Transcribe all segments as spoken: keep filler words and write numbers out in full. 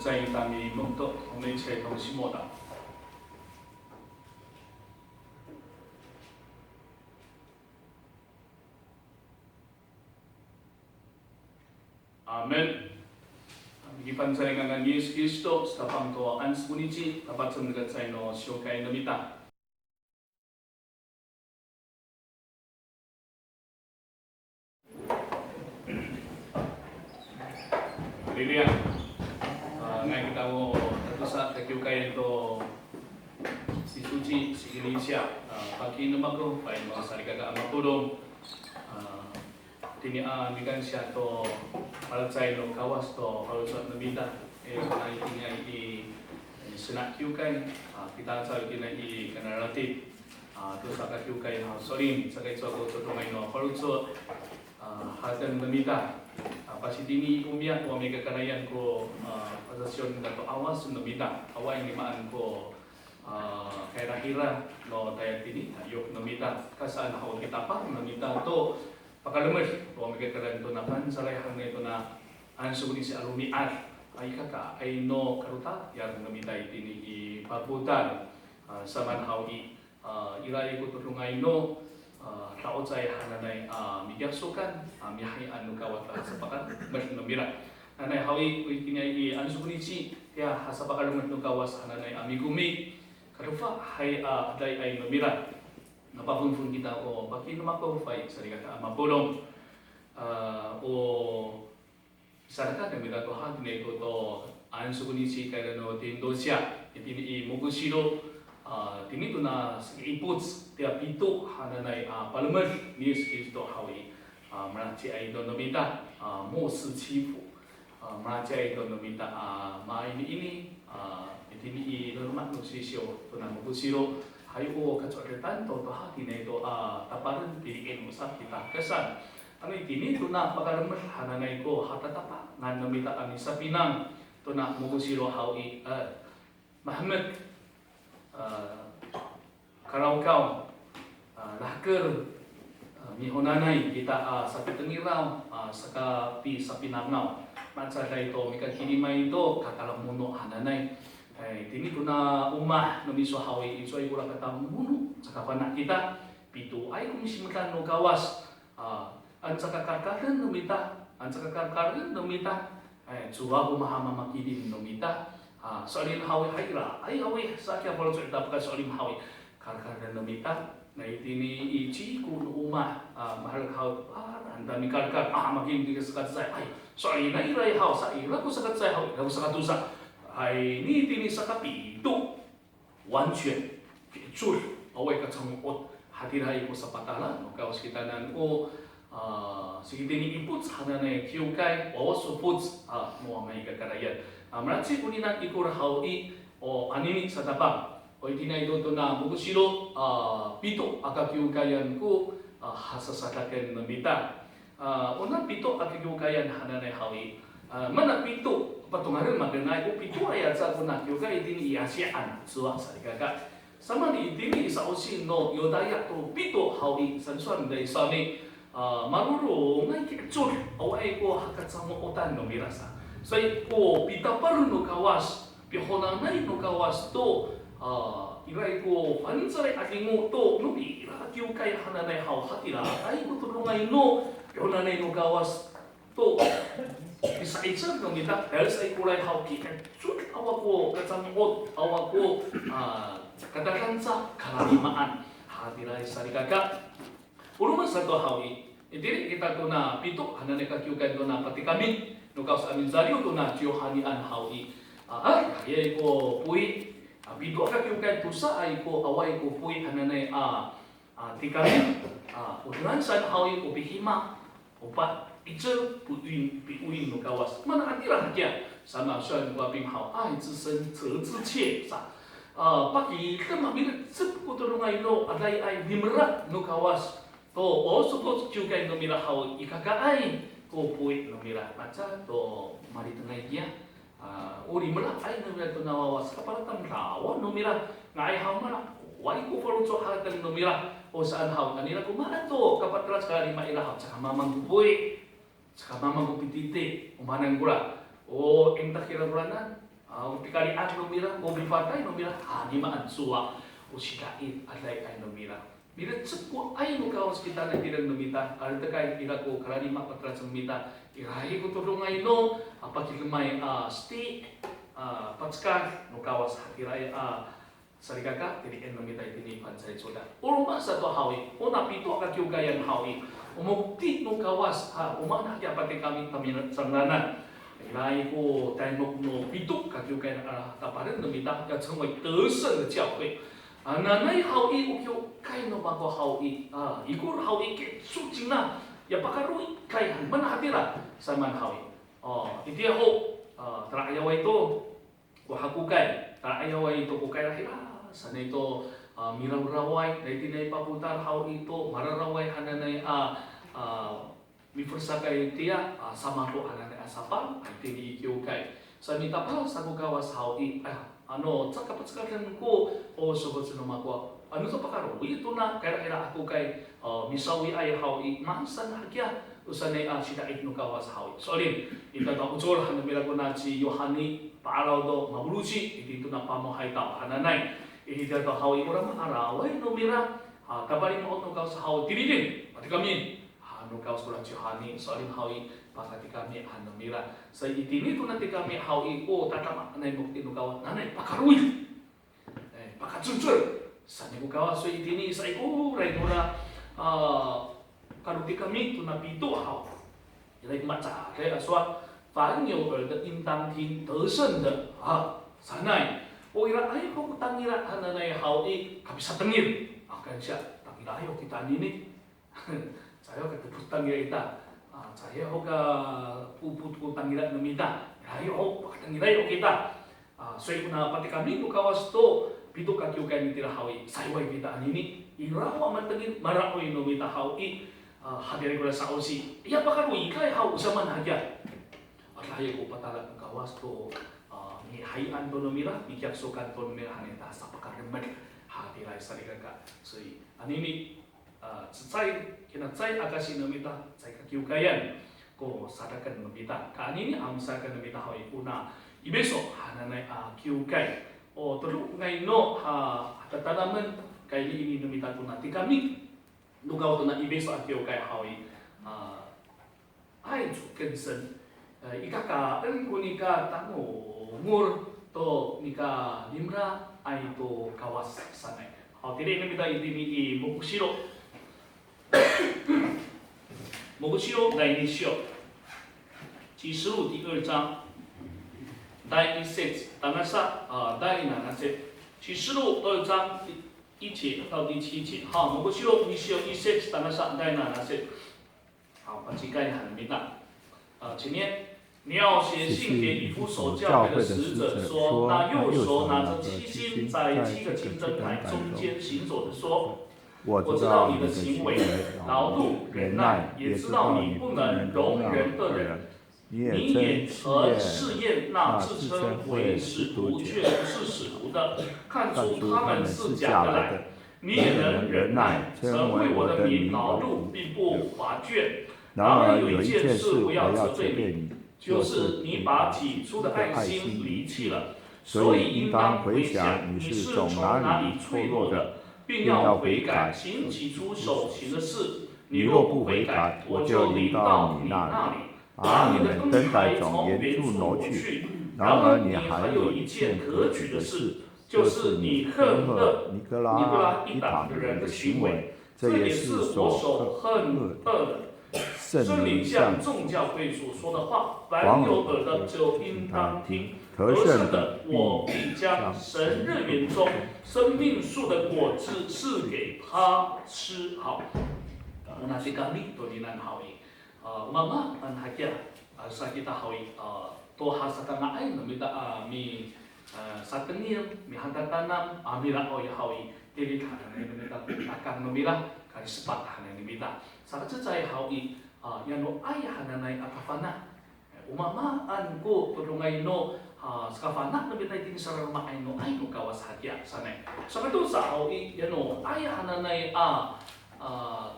在一起同行道。Amin. Mikipanca i ngangan ni Yis Kristo, satapang to ansokonici, tapacem kacay no siwkay no mita. Haleluya. A, nga'ay kita o tatosa kakiwkayan to sisuci, si Iglesia. A, pakayni no mako, pakayni no salikaka a mapolong. A, Tini a mikansiya to palacecay no Kawas to faloco' no mita, e, kona itini i, e, Sena kiwkay, a, kita caay itini i Kanarated, a, tosa ka kiwkay haw so'elin, saka icowa ko codongay no faloco', a, harateng no mita, a, pasitini i omiya, o mikakarayan ko, a, pasasiyon no mita to Awas no mita, awaay nimaan ko, a, kahirahira no tayal tini, a, yok no mita, kasaan haw kita pa no mita to, pakalemed, o mikakarayan tona Fangcalay hananay tona ansokonici a romi'ad, a ikakaay no kalotayan no mita itini i papotal, a, samaan haw i, a, iraay ko todongay no, a, da'ocay hananay, a, mikiyasokan, a, mihayian no Kawas a sapakalemed no mira. Nanay haw i, o itini i ansokonici, ya, a sapakalemed no Kawas hananay a mikomi, kadofa hay, a, adayay no mira. Napafonfon kita o paki no mako, fay, salikaka a mapolong. A, o, salikaka no mita to hatiniay to to ansokonici kayra no tindosiya, itini i Mokosiro, a, tini tona saki ipoc, tiya pito hananay a palemed ni Yis Kristo haw i, a, malaheciay to no mita, a, 末世七福. A, malaheciay to no mita, a, mainiini, a, itini i laloma' no sisiw tona Mokosiro, hay o kaco'edetan to to hatiniay to, a, tapalen tili'en no sakitakasan. Ano itini tona pakalemed hananay ko hatatapangan no mita a misapinang tona Mokosiro haw i, a, mahemek, a, kalawkaw, a, lahker, a, mihonanay kita a sapitengiraw, a, saka pisapinangaw. Mahecaday to mikakilomay to katalamono hananay. Ay, tini kona omah no miso haw i, icowaay kora katalamono, caka fana' kita, pitoay ko misimedan no Kawas, a, anca ka kalkalen no mita, anca ka kalkalen no mita, e, cowa ko mahamamakilim no mita. A, so'elin haw i, hay ira, ay haw i, sa kiya faloco' ita pakaso'elin haw i, kalkalen no mita. Na itini i ciko no omah, a, maherek haw, a, anta mikalkal, a, makilim to sakacecay, ay, so'elinay ira haw, sa ira ko sakacecay haw, ira ko sakatosa. Ay, ni itini sakapito. 完全 ki'ecod, awaay kacango'ot, hatiraay ko sapatalan no Kawas kitanan o, a, saka itini i ipoc hananay kiwkay, o, sofoc, a, no Wama i kakarayan. A, malaheci konian ikor haw i, o, anini satapang. O itiniay to tona Mokosiro, a, pito a kakiwkayan ko, a, hasasadaken no mita. A, ona pito a kakiwkayan hananay haw i, a, mana pito, patongalen madenay, o pitoay aca kona kiwkay itini i Asiyaan, cowa salikaka. Samaan itini i sa'osi no Yotaya to pito haw i, saan sowal nira i sawni, a, marorongay ki'ecod, awaay ko hakacango'otan no mira sa. Sa i ko pitapal no Kawas, pihonanay no Kawas to, a, iraay ko Fangcalay a 'Adingo to, no mira kiwkay hananay haw, hatiraay ko todongay no pihonanay no Kawas to pisa'icel no mita, tayal sa i koray haw, ki'ecod, awa ko kacango'ot, awa ko, a, katadanca, kalalimaan, hatiraay salikaka. O roma sato haw i, itini kita tona pito hananay kakiwkay tona patikamin no Kawas a micaliw tona ciyohanian haw i. A, a, iraay ko poyi. A, pito a kakiwkay, tosaay ko, awaay ko poyi hananay a, a, tikamin. A, o dengan saan haw i, o pihima, o pa'icel, poyin, poyin no Kawas. Mana hatira hakiya, samaan sowal ko Waping haw, 爱之深，责之切 sa. A, pakayni a milecep ko todongay no adayay, limela no Kawas to, o, sofoc kiwkay no mira haw i, ikakaay ko poyi no mira, maca to malitengay kiya. A, o limelaay no mira tona wawa, saka palatamdawan no mira, nga'ay haw mala, awaay ko faloco' harateng no mira, o saan haw, nanira ko maan to kapatelac kalima ira haw, caka mamang ko poyi, caka mamang ko pititi, o maan kora, o, ingta kira koranan, A, o pikali'an no mira, o mipatay no mira, a, nimaan cowa o sida'it a dayay no mira. Milecek ko ay no Kawas kita na tireng no mita, a, letekay ira ko kalalima patiracen no mita, iraay ko todongay no, a, pakidemay, a, seti, a, pacekad no Kawas hatiraay, a, salikaka, tiliden no mita itini Fangcalay Codad. O roma sato haw i, o na pito a kakiwkayan haw i, o mokti no Kawas, a, o maan hakiya patikami tamiya cangraanan. Iraay ko taymok no pito kakiwkayan a tapalen no mita, 要成为得胜的教会. A, nanay haw i, o kiwkay no mako haw i, a, ikor haw i, kiso cingra, ya pakaroikay han, maan hatira, samaan haw i. O, itiya ho, a, tala'ayaway to ko hakokay, tala'ayaway to ko kayrahira sanay to, a, mirawraway, na itini papotal haw i to, mararaway hananay a, a, mifersakay tiya, a, samaro hananay a sapal, a, itini i kiwkay. Sa mitapal sa ko Kawas haw i, a, ano, caka pacekaden ko, o, sohot no mako, ano, sa pakaro i to na kayrahira hakokay, a, misawiay haw i, maan san hakiya, o sanay a sida'it no Kawas haw i. So'elin, ita to a ocor han no mira kona ci Yohani, pa'araw to mafoloco', itini to na Pamohaytaw hananay. Itiya to haw i, ora maaraway no mira, a, tapalimo'ot no Kawas haw i, tiliden, patikami han no Kawas kora ci Yohani, so'elin haw i, pakatikami han no mira. Sa itini to na tikami haw i, o tadamaanay mokti no Kawas, nanay pakaroy. E, pakacocor. Saan ko Kawas, so itini saikoray nora, a, kalotikami to na pito haw. Ira ko mahecaday a sowal, 凡有耳的应当听，得胜的 a, sanay. O iraay ho ko tangira hananay haw i, kapisatengil. A, kansiya, tangiraay ho kita anini. Caay ho ka tepotangilay ita. A, caay ho ka popot ko tangila no mita. Iraay ho, pakatangilay ho kita. A, soy kona patikami no Kawas to pito kakiwkay itira haw i, sayway kita anini. Ira ho a matengil, mara'oy no mita haw i, a, hatiraay kora sa'osi. Ya pakaroikay haw, o samaan hakiya. Adihay ko patala no Kawas to, a, mihayan to no mira, mikiyakisokan to no mira, han ita sapakalemed. Hatiraay salikaka. Soy, anini, a, cecay, kina cecay akasi no mita, cecay kakiwkayan ko sadaken no mita. Kaanini a misadaken no mita haw i, kona Ipiso hananay a kiwkay. O todongay no, a, hatatanamen, kaini ini no mita tona tikami no Kawas tona Ipiso a kiwkay haw i, a, 爱主更深. E, ikakaen ko nika tangongol to nika nimeraay to Kawas sanay. Haw, tiliden no mita itini i Mokosiro. Mokosiro, dai ni syo. 启示录第二章, dai ni syo, tangasa, a, dai nana syo. 启示录二章第一节到第七节. Haw, Mokosiro ni syo, i syo, tangasa, dai nana syo. Haw, pacikay han no mita. A, 前面, 你要写信给以弗所教会的使者说，那右手拿着七星，在七个金灯台中间行走的说，我知道你的行为，劳碌、忍耐，也知道你不能容忍恶人。你也曾试验那自称为使徒却不是使徒的，看出他们是假的来。你也能忍耐，曾为我的名劳碌，并不乏倦。然而有一件事我要责备你， 就是你把起初的爱心离弃了，所以应当回想你是从哪里错落的，并要悔改，行起初所行的事。你若不悔改，我就临到你那里，把你的灯台从远处挪去。然而你还有一件可取的事，就是你恨恶尼哥拉一党的人的行为，这也是我所恨恶的。 圣灵向众教会所说的话，凡有耳的就应当听。得胜的，我必将神乐园中生命树的果子赐给他吃。好，o natikami to ninian haw i, a, o maamaan hakiya, a, sa kita haw i, a, to hasakanga'ay no mita a mi, a, satengil, mihatatanam, a, mira'oy haw i, tilid hananay no mita, takang no mira, kalisepat hananay no mita. Saka cecay haw i, a, yano ay hananay a kafana'. O maamaan ko todongay no, a, sakafana' no mita itini sararoma'ay no ay no Kawas hakiya sanay. Saka tosa haw i, yano ay hananay a, a,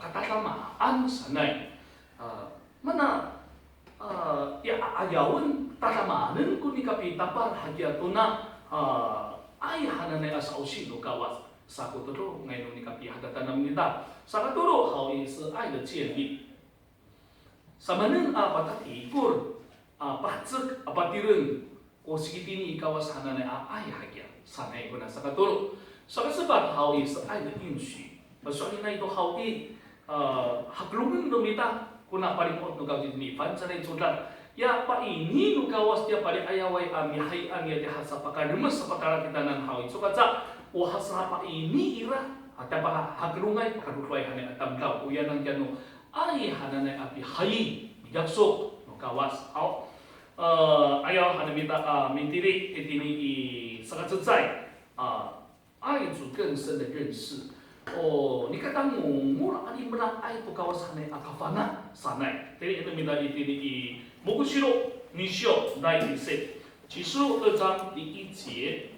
katadamaan sanay. A, mana, a, a, ya, a, 'ayawen tadamanen ko nikapitapal hakiya tona, a, ay hananay a sa'osi no Kawas. Sako todongay no nikapihadatanan nita. Sakatolo haw i, 是爱的建立. Samaanen a patatikor, a, pahecek, a, patireng ko sikitini i Kawas hananay a ay hakiya sanay kona sakatolo. Sakasepat haw i, 是爱的应许. Paso'elinay to haw i, a, hakelongen no mita kona palimo'ot no Kawas itini i Fangcalay Codad. Ya paini no Kawas tiya pali'ayaway a mihayian ya tiya hasapakalemes sapakala kitanan haw i. Sokaca o hasapaini ira, a, tiya pa hakelongay pakadodoay hanay a tamdaw. Oyanan kiya no ay hananay a pihayi, midaksok no Kawas. Haw. E, ayaw han no mita a mitili itini i sakacecay, a, 爱主更深的认识. O, nika tangongol a limelaay to Kawas hanay a kafana' sanay. Tini no mita itini i Moksilo nisyo, 第一节. 启示录二章第一节，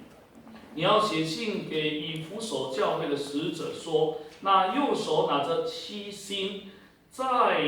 你要写信给以弗所教会的使者说，那右手拿着七星，在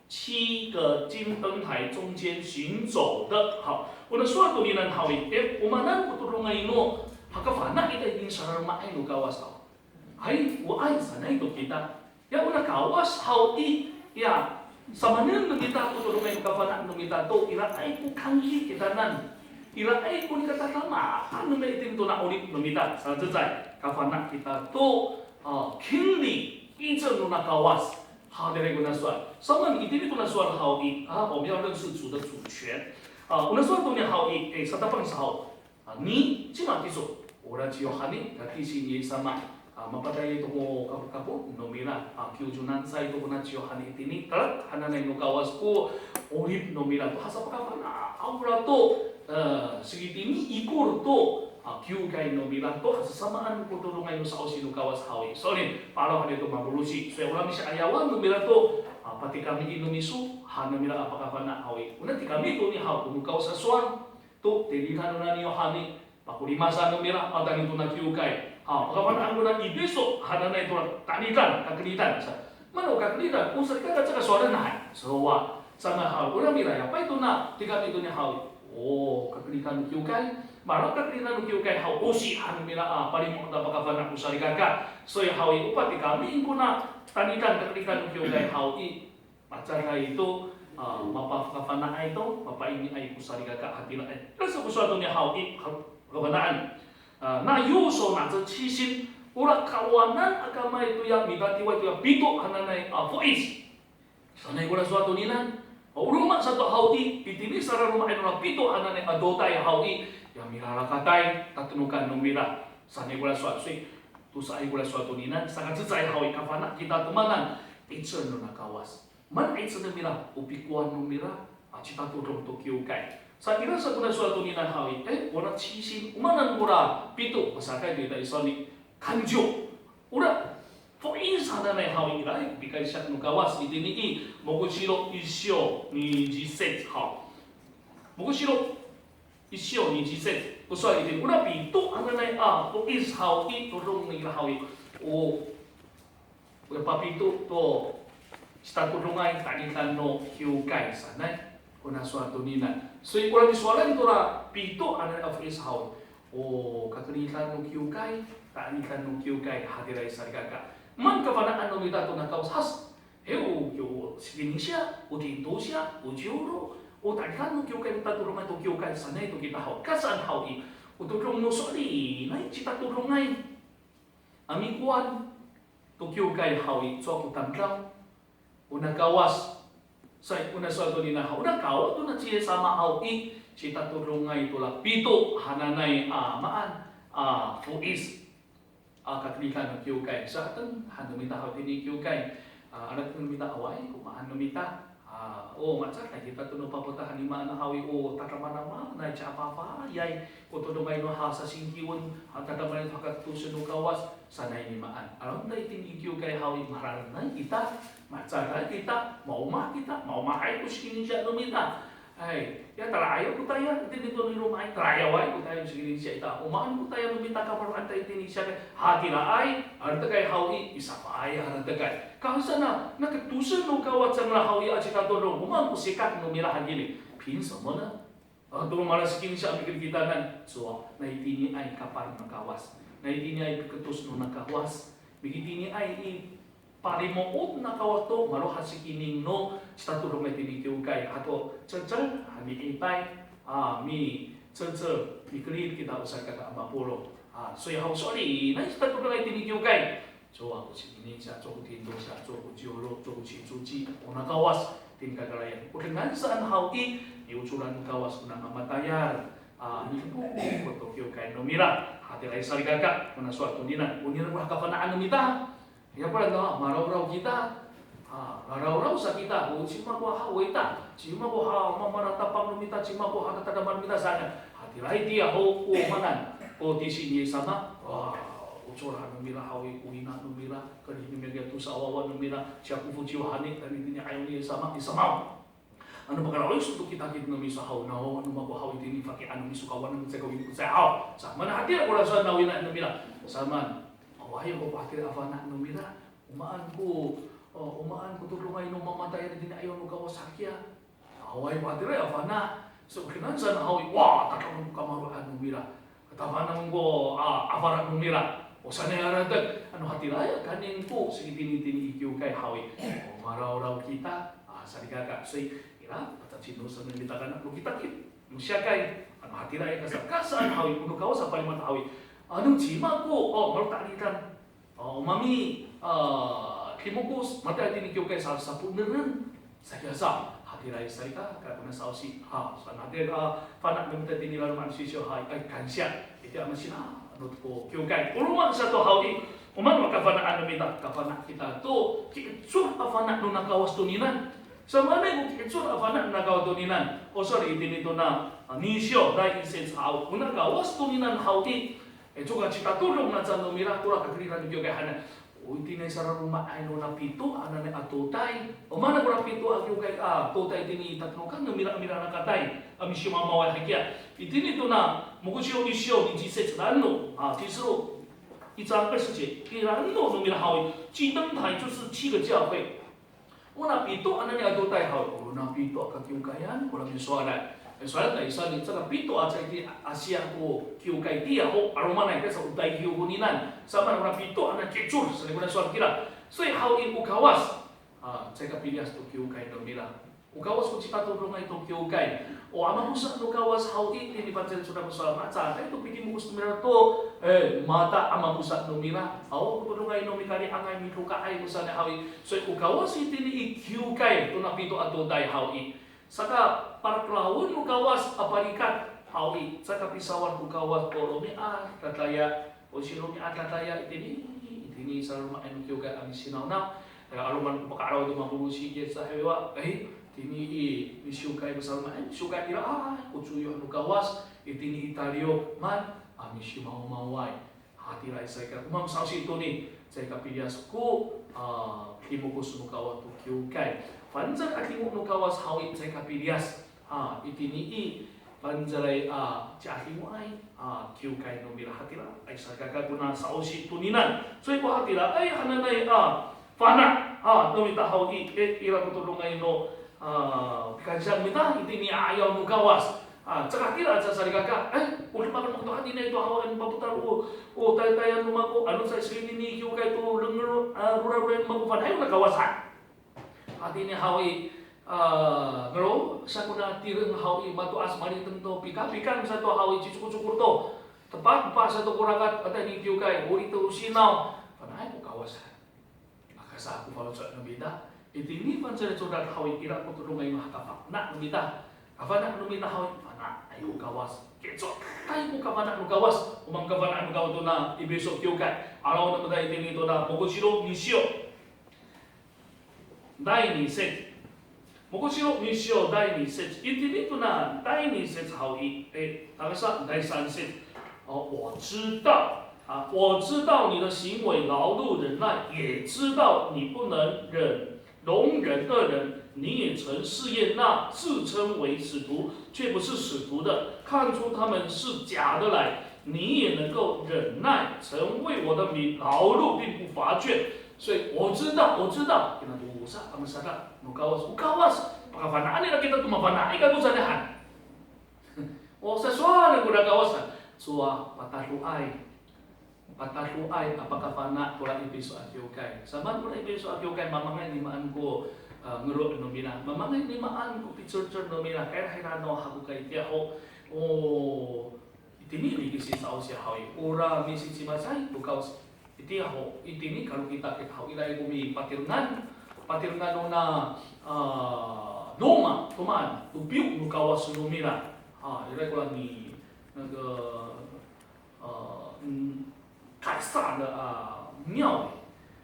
七个金灯台中间行走的。好，kona sowal toninian haw i, e, o maan ko todongay no hakafana' ita itini salaloma'ay no Kawas haw. Hay, o ay sanay to kita. Ya, ona Kawas haw i, ya, samaanen no mita ko todongay no kafana' no mita to, iraay ko kangki kitanan. Iraay ko nika tadamaan no mita itini tona 'orip no mita. Saka cecay, kafana' kita to, a, kinli, 'icel nona Kawas. Haw, tira kona sowal. Samaan itini kona sowal haw i, a, 我们要认识主的主权. A, kona sowal tonini haw i, e, satapang sa haw. A, ni, cima kiso, ora ci Yohani, kati ci Yis sama, a, mapatayay to ko kapokapot no mira, a, kiwconan sa i to kona ci Yohani itini, kalak hananay no Kawas ko 'orip no mira to, hasapakafana' ora to, e, sikitini ikor to, a, kiwkay no mira to, hasasamaan ko todongay no sa'osi no Kawas haw i. Sowal ni, paro hanay to mabolosi, sowal ora misi'ayawan no mira to, a, patikamiin no miso han no mira a pakafana' haw i. Ona tikami to ni haw, o no Kawas a sowal to, tayni han nona ni Yohani, pakolimasan no mira, a, tayni tona kiwkay. Haw, pakafana'an kona Ipiso hananay to, tanitan, kakenitan sa. Mano kakenitan, o salikaka caka sowalenay, sowa. Sanga haw, ora mira ya, pay tona, tikami to ni haw. O, kakenitan no kiwkay. Mano kakenitan no kiwkay haw, osi han no mira, a, palimo'ot a pakafana' ko salikaka. Soy haw i, o patikamiin kona tanitan, kakenitan no kiwkay haw i. Macaday to, a, mapakafana'ay to, mapainiay ko salikaka hatiraay. Kasa ko sowal to ni haw i, ha, kafana'an. A, na yoso na ce cising, ora kawanan a kamay toya mitatiway toya pito hananay a fo'is. Sanay kora sowal toninian. O roma sato haw i, itini salaloma'ay nora pito hananay a dotay haw i, ya milalakatay, tatenokan no mira. Sanay kora sowal, soy, tosaay kora sowal toninian, saka cecay haw i, kafana' kita to maanan, 'icel nona Kawas. Maan 'icel no mira, o pikowan no mira, a, citatodong to kiwkay. Sa ira sa kona sowal toninian haw i, e, ora cising, o maanan kora pito, pasakay to ita i sawni, kanjo. Ora, fo'is hananay haw i, ira i, pikaysiyak no Kawas itini i, Mokosiro isyo ni jiset haw. Mokosiro isyo ni jiset. Ko sowal itini, ora pito hananay a, fo'is haw i, todong nira haw i. O, Ora papito to citatodongay tanitan no kiwkay sanay, kona sowal toninian. Soy kora misowalan tora pito hananay a fo'is haw. O kakenitan no kiwkay, tanitan no kiwkay, hatiraay salikaka. Maan kafana'an no mita tona Kawas has. He o, o sikinisiya, o tintosiya, o ciwlo, o tanitan no kiwkay, tatodongay to kiwkay sanay to kita haw. Kasaan haw i, o todong no so'elinay citatodongay a mikowan to kiwkay haw i, cowa ko tamdaw. Ona Kawas, sa, ona sowal toninian haw, ona Kawas tona ci Yis sama haw i, citatodongay tora pito hananay a maan a fo'is a kakenitan no kiwkay. Sa'eteng han no mita haw itini kiwkay. A, ira to no mita awaay ko maan no mita. A, o, macaday kita to no papotal han i maan haw i, o, tadamaanay ci afafaay ko todongay no hasasingkiwen, a, tadamaanay to hakatosen no Kawas sanay i maan. Ira to itini kiwkay haw i, mararenay kita, macaday kita, maomah kita, maomahay ko sikinisiya no mita. Ay, ya tala'ayaw ko tayal itini to niloma'ay, tala'ayaway ko tayal no sikining siyakay ita. O maan ko tayal no mita kamaro'an ta itini siyakay, hatiraay, haratekay haw i, i safaay haratekay. Kansana, na ketosen no Kawas cangra haw i a citatodong, o maan ko sikak no mira hakini. 凭什么呢? A, to no mala sikining siya a mikerikidanan, cowa, na itiniay kapal no Kawas. Na itiniay piketos no Kawas. Mikitiniay i, palimo'ot no Kawas to, malo ha sikining no citatodongay tini kiwkay, hato cecel, a, miipay, a, micecel, mikerid kita o salikaka a mapolong. A, soy haw so'elinay citatodongay tini kiwkay. Cowa ko sikining siya, cowa ko tindol siya, cowa ko ciwlo, cowa ko cicoci, o no Kawas, tini kakarayan. O dengan saan haw i, niocoran no Kawas kona mamatayal. A, nipon to kiwkay no mira, hatiraay salikaka, kona sowal toninan, o nira ko kafana'an no mita. Ya, 不然的话, marawraw kita. A, marawraw sa kita, o cima ko ha wita, cima ko ha mamalatapang no mita, cima ko ha tatadaman no mita saan. Hatiraay tiya ho, o manan, o tisi ni Yis sama, wa, ocoran no mira haw i, o ina no mira, kari no mira tosa a wawa no mira, ciya ko fociw hani, kari tini 'ayaw ni Yis sama, Yis sama. Ano pakaraw iso to kitakit no miso haw, naw, ano mako haw itini fakian no miso kawanan, caay ka wikocay haw. Sa, mana hatira ko sowal no ina no mira. Saman, awaay ko hatira a fana' no mira. O maan ko, o, o maan ko todongay no mamatayal itini 'ayaw no Kawas hakiya. Awaay ko hatira a fana'. So, o dengan saan haw i, wa, tata'ang ko kamaro'an no mira. Tafana' ko, a, a fana' no mira. O sanay a latek, ano hatiraay a kaenen ko, siki tinitini i kiwkay haw i. O marawraw kita, a, salikaka. Soy, ira, patacin no saan no mita kona, no kitakit no siyakay, ano hatiraay a kasakasaan haw i, o no Kawas a palimat haw i. Ano cima ko, o, malotalitan. O, mami, a, kimokos, matayal tini kiwkay sa, saponeren. Sakiyasa, hatiraay salikaka kona sa'osi. Ha, saan hatira, a, fana' no mita tini laloma' no sisiw, hay, ay, kansiya. Itiya a masina, ano to ko kiwkay. O roma sato haw i, o maan ko kafana'an no mita, kafana' kita to, ki'icor a fana' no Kawas toninan. Samaanay ko ki'icor a fana' no Kawas toninan. O sowal itini tona, a, Nisyo, dai isit haw. O no Kawas toninan haw i, e, cowa ka citatodong naca no mira, tora kakeridan no kiwkay hanan. O itini salaloma'ay no na pito hananay a totay. O maan ko na pito a kiwkay a totay itini tatodongan no mira, mira a katay a misimawmaway hakiya. Itini tona Mokosiro nisyo ni cisit, rano, a, Kisiro, 一章二十节, i rano no mira haw i, 七灯台就是七个教会. O na pito hananay a totay haw, o na pito a kakiwkayan, o na misowalan. Misowalan ta i saan i, caka pito a caay itini Asiya ko kiwkay tiya ho, 'alomanay, kesa o taykiw koninan. Samaan o na pito hananay ki'icor, saan ko na sowal kira. Soy haw i o Kawas, a, caay ka piliyas to kiwkay no mira. O Kawas ko citatodongay to kiwkay. O amaposa no Kawas haw i, tini fangcalay codad ko sowal, maca, caay to pikimokos no mira to, e, mata amaposa no mira. Awa ko todongay no mikari'angay, midoka'ay ko sanay haw i. Soy o Kawas itini i kiwkay, to na pito a totay haw i. Saka, parakelawen no Kawas a palikat haw i, saka pisawad ko Kawas to romi'ad, kataya, o si romi'ad kataya itini, itini salaloma'ay no kiwkay a misinawnaw. Aya 'aloman ko paka'araw to mapolosi kiya sa hiwa, ay, itini i, misiwkay ko salaloma'ay, misiwkay ira, a, ko coyoh no Kawas, itini i taliyok man, a, misimawmaway. Hatiraay salikaka, o maan ko sa'osi toni, caay ka piliyas ko, a, kimokos no Kawas to kiwkay. Fangcal a kimo no Kawas haw i caay ka piliyas. A, itini i, fangcalay, a, ci'adingoay, a, kiwkay no mira hatiraay salikaka kona sa'osi toninan. Soy ko hatiraay hananay, a, fana', a, no mita haw i, e, ira ko todongay no, a, pikansiya no mita, itini 'ayaw no Kawas. A, caka hatira aca salikaka, e, o demak no mako to hatiniay to haw i, mapotal o, o taytayal no mako, ano sa siki tini kiwkay to rengel, a, roraroray no mako, fanaay no Kawas han. Hatini haw i, a, ngero sa kona tireng haw i, mato'as maliteng to, pikapikang sato haw i, cicokocokor to, tepat-tepat sato ko rakat, a tayni kiwkay, o rito o sinaw, fanaay ko Kawas han. Aka sa ko faloco' no mita, itini fangcalay codad haw i, ira ko todongay no hakafana' no mita. Kafana' no mita haw i, fanaay ko Kawas. Ki'icor, tay ko kafana' no Kawas. O maan kafana' no Kawas tona Episo kiwkay. 'Araw no mita itini tona Mokosiro nisyo, dai ni set. Mokosiro nisyo dai ni set. Itini tona dai ni set haw i, e, tangasa dai san set. O, 我知道, a, 我知道你的行为劳碌忍耐，也知道你不能忍，容忍恶人，你也曾试验那自称为使徒却不是使徒的，看出他们是假的来，你也能够忍耐，曾为我的名劳碌，并不乏倦。所以我知道，我知道，kina to sa, a masaka, no Kawas, o Kawas, pakafana'an nira kita to mafana'ay kako saan han. O sasowalen kora Kawas han, cowa patadoay. Patadoay a pakafana' kora Episo a kiwkay. Samaan kora Episo a kiwkay, mamangay ni maan ko, a, ngero no mira. Mamangay ni maan ko picercer no mira. Kayra hira no hakokay itiya ho. O, itini mikisi sa'osi haw i. Ora misicimacay ko Kawas itiya ho. Itini kalokitakit haw. Iray ko mipatirengan. Patirengan nona, a, doma, tomaan, to piyo no Kawas no mira. A, iray kora ni, 那个 a, mm, Kaisar a, a, niyaw.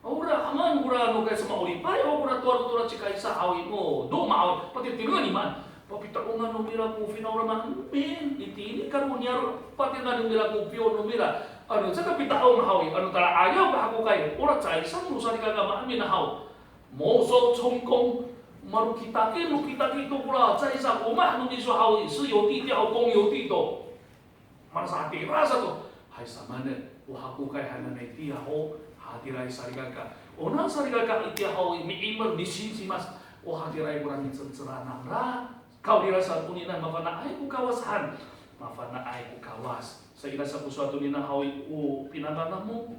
Ora, aman kora no Kaisar ma'oripay, o kora to, tora ci Kaisar haw i, o, doma haw i, patitirengan i maan. Papita'ongan no mira ko finawlan maan, min, itini karo niyaro', patitirengan no mira ko piyo no mira. Ano, caka pita'ong haw i, ano, tala'ayaw ko hakokay, ora caay saan no salikaka maan min haw. 没收充公, malokitakit, lokitakit to kora caay sa omah no miso haw i, 私有地 itiya haw, 公有地 to. Malasatira sato. Hay, samaanen, o hakokay hananay itiya ho, hatiraay salikaka. Ona salikaka itiya ho i, mi'imer, misinsimas, o hatiraay kora micelcel nangra. Kawrira sa tonina mafana'ay ko Kawas han. Mafana'ay ko Kawas. Sa ira sa ko sowal tonina haw i, o pinangan namo.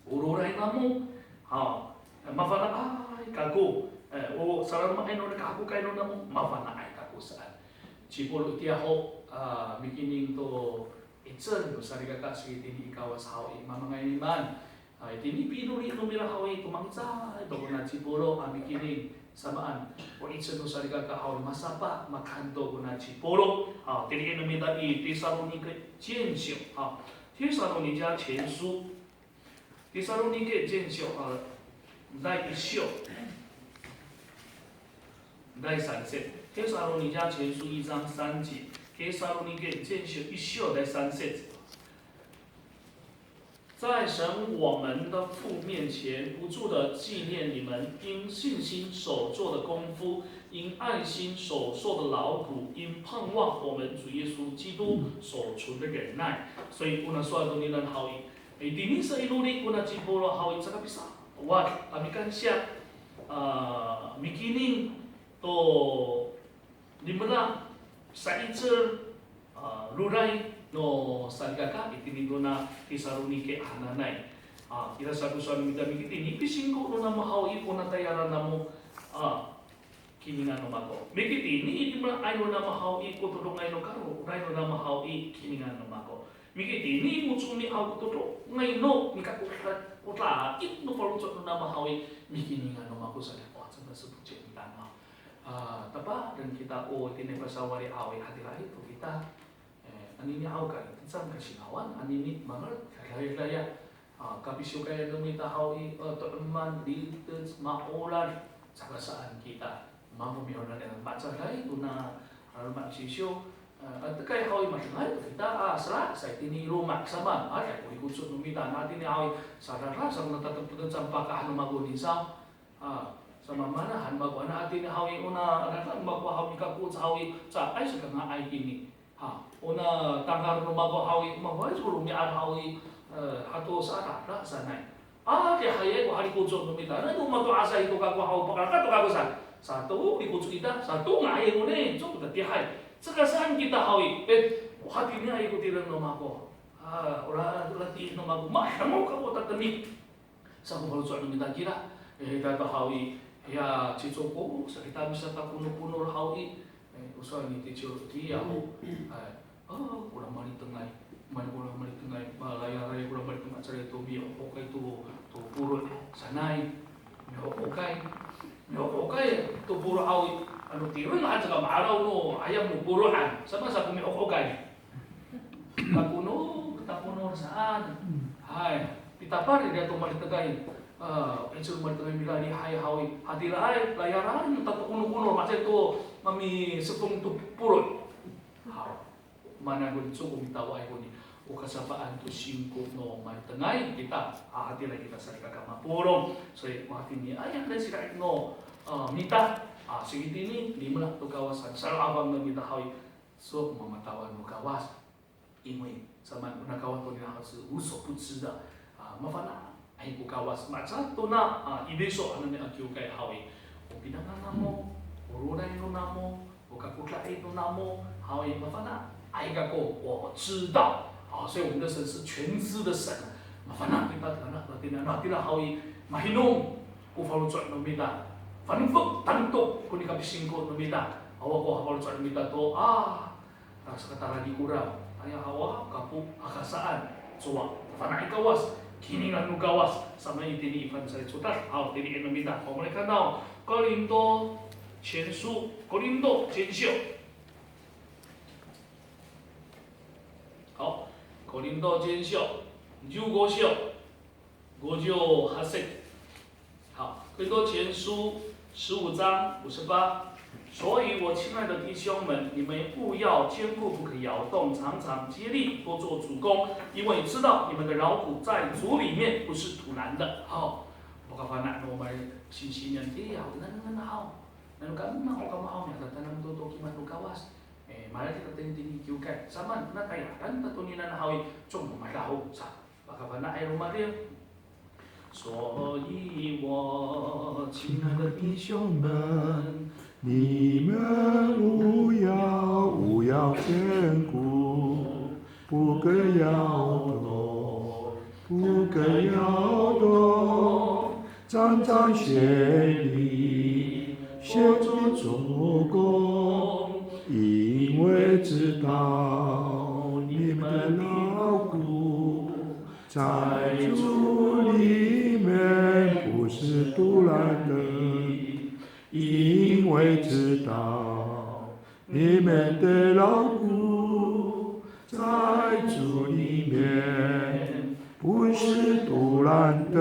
O roray namo, ha, mafana'ay kako, e, o salaloma'ay no nika hakokay no namo, mafana'ay kako saan. Ci Pawlo itiya ho, a, mikining to 'icel no salikaka sitini i Kawas haw i, mamangay ni maan. A, itini pinoli no mira haw i, to mangicay to kona ci Pawlo a mikining samaan. O 'icel no salikaka haw i, masapa, makanto kona ci Pawlo. A, tili'en no mita i Tesalonika 前书, a, 帖撒罗尼迦前书 Tesalonika 前书, a, 第一章, 第三节. 帖撒罗尼迦前书一章三节. 帖撒罗尼迦前书一章第三节. 在神我们的父面前不住地纪念你们因信心所做的功夫，因爱心所受的劳苦，因盼望我们主耶稣基督所存的忍耐。所以，kona sowal tonina haw i, itini sa i noli kona ci Pawlo haw i, caka pisawad a mikansiya, a, mikining to limela, sa'icel, a, roray no salikaka itini tona Tesalonika hananay. A, ira sa ko sowal no mita mikitini, pisingko no namo haw i, kona tayalan namo, a, kiningan no mako. Mikitini i limelaay no namo haw i, ko todongay no karo, roray no namo haw i, kiningan no mako. Mikitini i mocomi haw ko todongay no nika ko ta-, ko taid no faloco' no namo haw i, mikiningan no mako saan. Wa, 真的是不简单啊. A, tapang kita o itini pasawali haw i, hatiraay to kita. E, anini haw ka, kita sa kasingawan, anini mangal, kaya, kaya. A, kapisiyokayan no mita haw i, e, to'eman, litec, ma'orad, caka saan kita. Mambo mihonan, e, macaday tona, a, loma' sisiw, e, a, tekay haw i, matengay to kita, a, sera, sa itini i loma' samaan, a, caay ko likoco no mita, na itini haw i, sarara, sa, na tatepeten sa pakah no mako ni sa, a, sa mamana han mako, na itini haw i, ona, na, na mako haw i, kako haw i, caay sa kanga'ay kini. Ha, ona tangal no mako haw i, mako ay, so romi'ad haw i, e, hato sa, ta, ta sanay. A, kihayay ko halikoco no mita, na no mato'asay to kako haw, pakalakat to kako sa. Sato likoco ita, sato nga'ay ko ni, so ko tatiihay. Caka saan kita haw i, e, o hatiniay ko tireng no mako. A, ora, ora tiih no mako, mahaengaw kako tatemi. Sa ko faloco' no mita kira, e, ita to haw i, ya, cicoko, sa kita misatakonokonor haw i, e, o sowal ni Teacher Tia ho, e, a, kora malitengay, mali kora malitengay, malayaray kora malitengay, caay to mihohokay to, to polo' sanay, mihohokay, mihohokay to polo' haw i, ano tireng han caka ma'araw no ayam no polo' han, samaan sa ko mihohokay. Takono, takono saan. Hay, pitapal ira to malitengay. A, iso malitengay milalihay haw i. Hatiraay, layaran, tatakonokono, masa to mamisepong to polo'. Haw, mana ko ni, so ko mitawaay ko ni. O kasapaan to singko no malitengay kita. A, hatiraay kita salikaka mapolong. So, o hatiniay, a, sila no, a, mita. A, saka itini, limelah to Kawas saan, salo'afang no mita haw i, so mamatawan no Kawas. 因为 samaan, o Kawas tonini haw i 是无所不知的, a, mafana'ay ko Kawas. Maca to na, a, Ipiso hananay a kiwkay haw i, o pinangan namo, o roray no namo, o kakoda'ay no namo haw i, mafana'ay kako, 我知道. A, 所以我们的神是全知的神. Mafana' kita, tona, tona, tona, tona haw i, mahinom ko faloco' no mita. Fanfek tanto ko nikapisingko no mita. Awa ko faloco' no mita to, a, a, sakataladi kora. Aya hawa, kapo, aka saan. Cowa, fana'ay Kawas, kiningan no Kawas, samaan itini i fangcalay codad. Haw, tini no mita. 我们来看到哥林多前书, 哥林多前书. 好, 哥林多前书, 十五章, 五章八节. 好, 哥林多前书十五章五十八。所以，我亲爱的弟兄们，你们务要坚固，不可摇动，常常竭力，多做主工，因为知道你们的劳苦在主里面不是徒然的。好, pakafana' no mita, singsi niyan tiya, o nengneng haw. Nano kamo, o kamo haw, mihatatayal to kimad no Kawas. E, mala kita tini i kiwkay. Samaan, na tayal, kan ta tonini haw i, cong madaho sa. Pakafana' ay romarid. 所以我亲爱的弟兄们，你们务要，务要坚固，不可摇动，不可摇动，常常竭力，竭力做工，因为知道你们的劳苦 在主里面不是徒然的，因为知道你们的劳苦在主里面不是徒然的。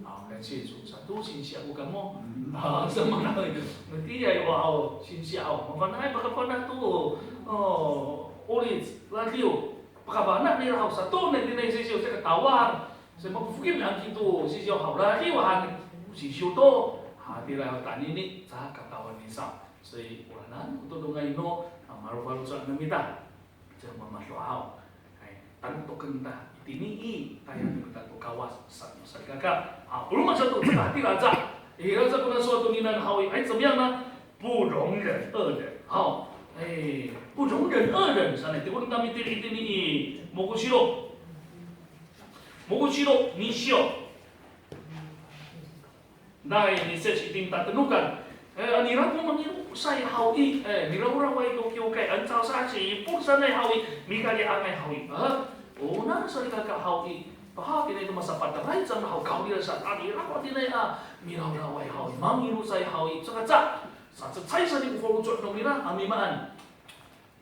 好，感谢主，sato singsi ako kamo. A, samaan, no tiya, wa, o, singsi ako. Mafana'ay pakafana' to, o, 'olic, radiw. Pakafana' nira haw sato, na itini i sisiw, saka tawal. Sa mapofokil nira kito sisiw haw, laliw han sisiw to. Hatira haw tanini, sa katawal ni sa. Sa i, oranan ko todongay no, a, malofaloco' no mita. Sa mamato haw. Hay, tano to kenta, itini i, tayal no mita to Kawas, sa, salikaka. A, o roma sato, saka hatira aca. Ira sa ko na sowal tonini haw i, ay, 怎么样呢？ 不容忍恶人。好，哎，不容忍恶人，sanay. Tikolen kami tini, tini i Mokosiro. Mokosiro, nisyo. Nay, nisyo itini tatenokan. E, nira ko mangirosay haw i, e, nirawraway to kiwkay, ano caay sa sipol sanay haw i, mikari'angay haw i. A, o na salikaka haw i, pahatinay to masapatay cangra haw, kawrira sa, a, nira ko hatinay a, mirawraway haw i, mangirosay haw i, saka ca, Sacecay sa i ko faloco' no mira a mimaan.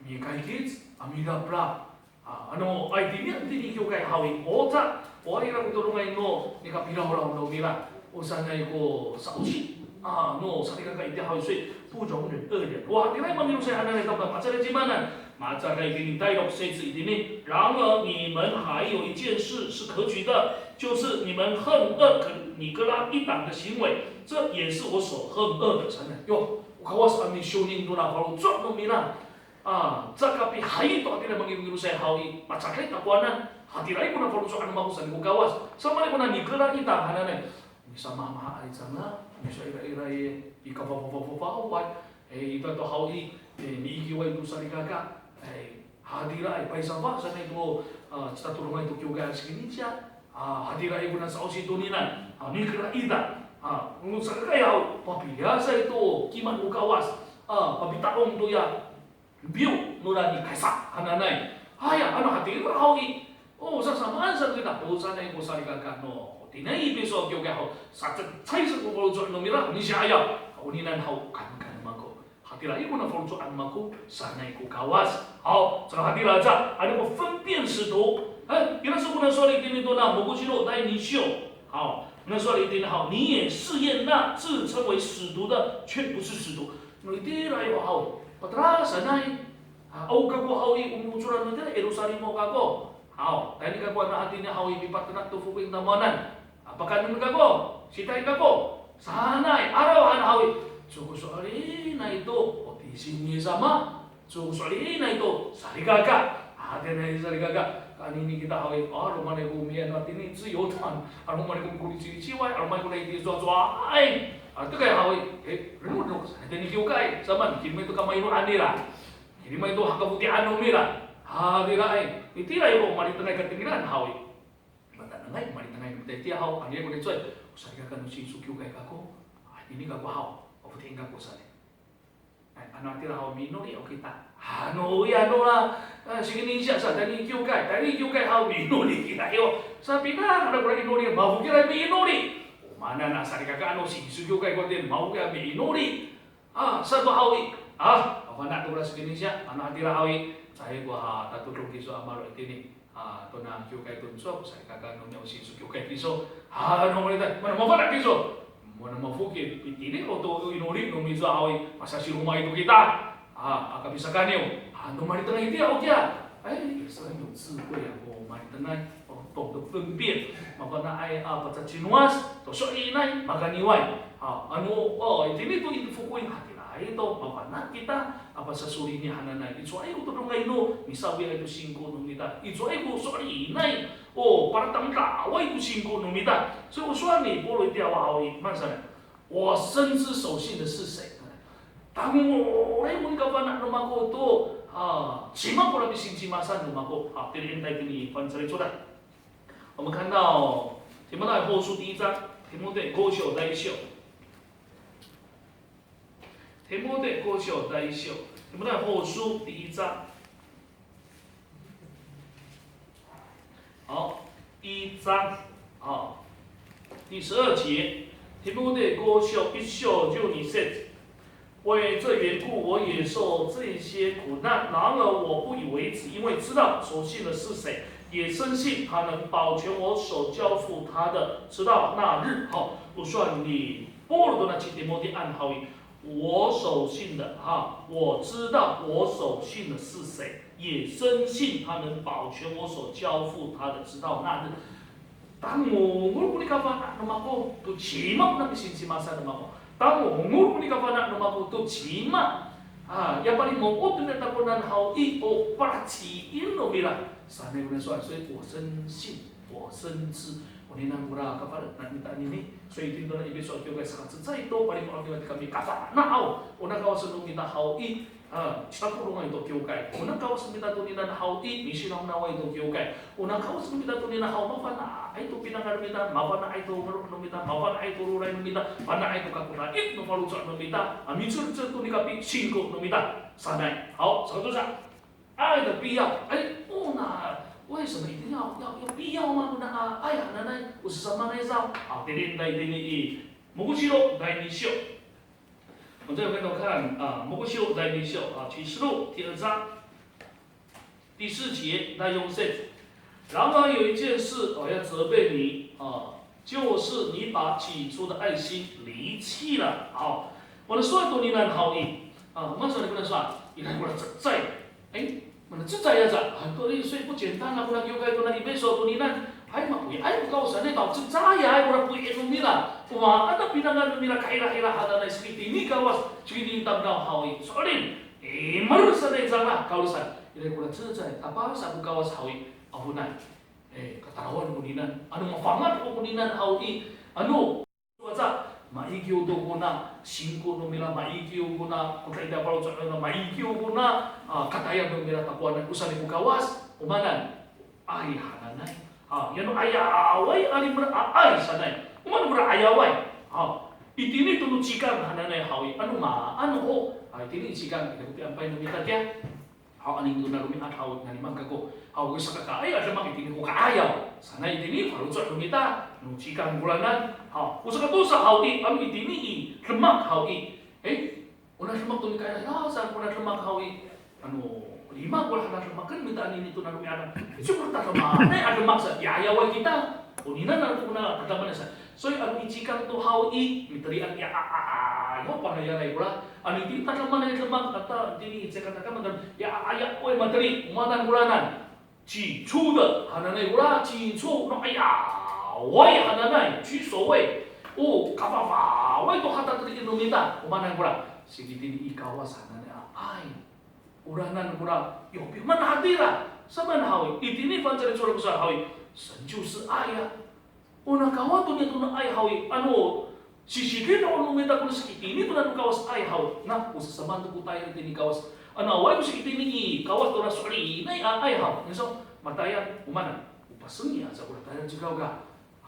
Mikaykic a milaplap. A, ano, ay, tini, tini kiwkay haw i. O ca, o ira ko todongay no nikapirawraw no mira. O sanay ko sa'osi. A, no, salikaka itiya haw i, 所以不容忍恶人. Wa, tira i mangirosay hananay to ka, macaray cimanan. Macaray tini 第六节 itini. 然而你们还有一件事是可取的，就是你们恨恶可，尼哥拉一党的行为。 这也是我所恨恶的。Sanay, yo, o Kawas a miso'elin to na faloco' no mira. A, caka pihayi to hatira mangirongirosay haw i, macaray takowanan, hatiraay ko na faloco'an no mako saan ko Kawas. Samaan ko na Nikera ita hananay. Misamaamahaay cangra, miso'irairay i, pikafafafafaway. E, ita to haw i, e, miikiway to salikaka. E, hatiraay, paysafa sanay to, a, citatodongay to kiwkay a sikinica. A, hatiraay ko na sa'osi tonini, a, Nikera ita. A, no sakakayaw, papiliyasay to kimad no Kawas. A, papita'ong toya biyo nora ni Kaisa hananay. Haya, ano hatira haw i, o, sasamaan sa kita to sanay ko salikaka no, o tiniay i piso kiwkay haw, sacecay sa ko faloco' no mira, misi'ayaw, o ninian haw, kankan mako. Hatiraay ko na faloco'an mako sanay ko Kawas. Haw, saka hatira aca, ano ko 分辨使徒. E, ira sa ko na sowal itini to na Mokosiro 第二章. Haw, ko na sowal itini haw, 你也试验那自称为使徒的，却不是使徒. No itira yo haw, patelasanay. A, o kako haw i, o mocoran no itira Yerusalimo kako. Haw, tayni kako ano hatini haw i, mipatenak to fokoing tamowanan. A, pakaenen kako, sitaen kako. Sanay, araw han haw i. Icowa ko so'elinay to, o tisi ni Yis sama. Icowa ko so'elinay to, salikaka. Hatiraay salikaka. Kaini kita haw i, a, 'alomanay ko miano tini 自由团, 'alomanay ko mikoliciliciway, 'alomanay ko nai ticowacowaay. A, tokay haw i, e, reno, reno, sa tini kiwkay, samaan, kilimay to kamainoan nira. Kilimay to hakafoti'an no mira. Hatiraay, itiraay ko malitengay katengilan haw i. Matanengay, malitengay no mita itiya haw, ano ira ko nicowa, o salikaka no Sinso kiwkay kako. A, ini kako haw, o foti'en kako saan i. Ay, ano hatira haw miinoli ho kita. Ano, ya, ano la, a, singsi sa, tayni kiwkay, tayni kiwkay haw miinoli kita yo. Sa pinang, ano kora inoli, mafokilay miinoli. O maan a salikaka ano Sinso kiwkay ko tiya, mafokilay miinoli. A, sato haw i. A, mafana' to kora singsi, ano hatira haw i. Caay ko, a, tatodong kiso a maro' itini. A, tona kiwkay to nicowa, salikaka no miya o Sinso kiwkay kiso. A, ano mita, mana mafana' kiso. Mana mafokil, pitini o to inoli no miso haw i, masasiroma to kita. A, aka pisakaniw. A, no malitengay itiya, o kiya. Ay, 也是很有智慧啊, o malitengay, o, 懂得分辨. Mafana'ay a pacacinowas, to so'elinay, makaniway. A, ano, o, itini to i fokoin, hatiraay to, mafana' kita, a pasasolini hananay. Icowaay ko todongay no, misawiay to singko no mita. Icowaay ko so'elinay, o, palatamdaway to singko no mita. 所以 o sowal ni Pawlo itiya haw i, maan saan. 我深知守信的是谁. Tangoray ko nikafana' no mako to, a, cima ko ra pisingcimasan no mako. A, tayni, tayni i fangcalay codad. 我们看到提摩太后书第一章，提摩太后书第一章，提摩太后书第一章。 好，一章，好，第十二节，提摩太后书一章十二节，为这缘故我也受这些苦难，然而我不以为耻，因为知道守信的是谁，也深信他能保全我所交付他的，直到那日。好，我说你，保罗 tona ci Timotian haw i, 我守信的哈，我知道我守信的是谁，也深信他能保全我所交付他的，直到那日。Tangongol ko nikafana' no mako to cima ko na pisingcimasan no mako. Tangongol ko nikafana' no mako to cima. A, ya palimo'ot no mita takowanan haw i, o palacecay no mira. Sanay ko na sowal, 所以我深信, 我深知. O nina kora kafana' no mita anini. 所以 itini to na Episo a kiwkay, saka cecay to palimo'ot no mita kami kafana' haw. O na Kawas no mita haw i, a, citakorongay to kiwkay. O na Kawas no mita tonina haw i, misinawnaw to kiwkay. O na Kawas no mita tonina haw, mafana'ay to pinangan no mita, mafana'ay to maro' no mita, mafana'ay to roray no mita, fana'ay to kakoraen no faloco' no mita, a micolecel to nika pisingko no mita. Sanay. Haw, saka tosa. 爱的必要。哎，o na, 为什么一定要, 要, 要必要吗？O na, a, 爱 hananay, o sasamaanay saw. A, tilin, tilin i, Mokosiro, 第二章. 我们再回头看啊，Mokosiro, 第二章啊，启示录第二章第四节，第四节。然而有一件事，我要责备你啊，就是你把起初的爱心离弃了。好，我们说多年了，好意啊，我们说你不能说，你来过来再 哎，mana cecay aca, a, to, 所以不简单啊，kora kiwkay to na Episo tonina, ay, makoyaay ko Kawas sanay, ta cecayay kora koyien no mira, o maan a pinangan no mira kahirahira hananay, sakitini Kawas, sakitini tamdaw haw i, so'elin, imer sanay cangra, kaolasan, ira kora cecay, tapasa ko Kawas haw i, afonay. E, katalawan koninan, ano mafangcal ko koninan haw i, ano, Aca, maikiw to kona singko no mira, maikiw kona, kota ita palo cona, maikiw kona, a, katayal no mira takowanan, o saan ko Kawas, o maanan, ay hananay. A, yano ayaway a limela a, ay sanay. O maan kora ayaway. A, itini to no cikang hananay haw i, ano maan ho. A, itini cikang, ira ko piampay no mita kiya. Haw, anini to na romi'ad haw, naniman kako. Haw, o sakakaay a demak itini ko ka'ayaw. Sanay itini faloco' no mita, no cikang koranan. Haw, o sakatosa haw i, ano itini i demak haw i. E, o na demak to nika'ayaw, ya, saan ko na demak haw i. Ano, lima ko na demaken mita anini to na romi'ad. Icowa ko na demak, ne, a demak sa, ya, ayaway kita. Oninan ano ko na tadamaanay sa. 所以 ano i cikang to haw i, mitelian ya a, a, a, yo, pangayaray kora. Ano itini tadamaanay demak, ata itini i cikang tadamaanay, ya a, a, ya, oy, mateli, o maanan koranan. 起初的 hananay kora, 起初 no ayaway hananay, 居首位. O kafafaway to hatateli no mita, o maan kora, saka itini i Kawas hananay a ay. Oranan kora, yo piyok maan hatira, samaan haw i, itini fangcalay codad ko saan haw i, 神就是爱 a. O nakawa to niya to na ay haw i, ano, sisikina no mita kora saka itini to na no Kawas ay haw i, na, o sasamaan to ko tayal itini Kawas. Ano awaay ko saka itini i Kawas to na so'elinay a ay haw i, miso, matayan, o maan, o pasengil aca kora tayal cikaw ka.